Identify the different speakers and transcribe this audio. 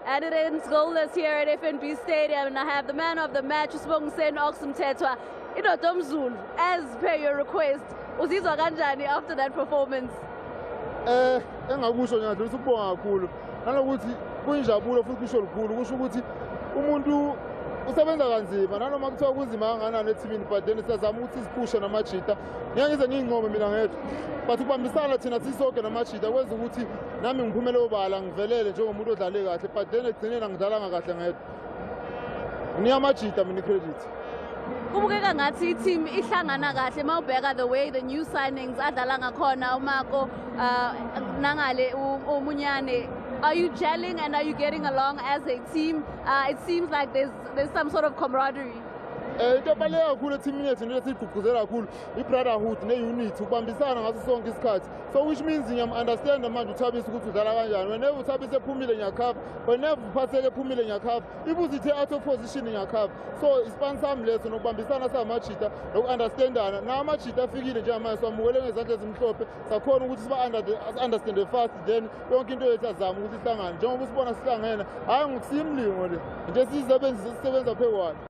Speaker 1: And it ends goalless here at FNB Stadium. And I have the man of the match, Sibongiseni Ox Mthethwa, indoda Zulu, as per your request. Uzizwa kanjani after that performance?
Speaker 2: Engakusho ngingadlulisa ukubonga kakhulu nanokuthi kuyinjabulo futhi kusho lukhulu, kusho ukuthi umuntu usebenza kanzima nanoma kuthiwa kunzima kangakanani ethimini, but then siyazama ukuthi siziphushe namajita. Ngeke ngize ngiyincome mina ngedwa, but ukubambisana thina sisonke namajita kwenza ukuthi nami ngiphumele obala, ngivelele njengomuntu odlale kahle, but then ekugcineni angidlalanga kahle ngedwa. Nginika amajita mina i-credit.
Speaker 1: Kubukeka ngathi i-team ihlangana kahle mawubheka the way the new signings adlala ngakhona, uMako nangale uMunyane. Are you gelling and are you getting along as a team? It seems like there's some sort of camaraderie.
Speaker 2: Into ebaluleke kakhulu ethimini yethu, into esiyigqugquzela kakhulu, i-brotherhood ne-unity, ukubambisana ngaso sonke isikhathi. So which means ngiyam-understanda manje uThabisa ukuthi udlala kanjani. Whenever uThabisa ephumile, ngiyakhava. Whenever uPhatheke ephumile, ngiyakhava. If uzithe out of position, ngiyakhava. So isipani sami leso nokubambisana samajita noku-understandana namajita afikile njengamanje, siwamukele ngezandla ezimhlophe, sakhona ukuthi siba-understande fast, then yonke into yethu azame ukuthi ihlangane njengoba usibona sihlangene. Hhayi, ngokusiyimlingo le into esiyisebenzisa, sisebenza phekwayo.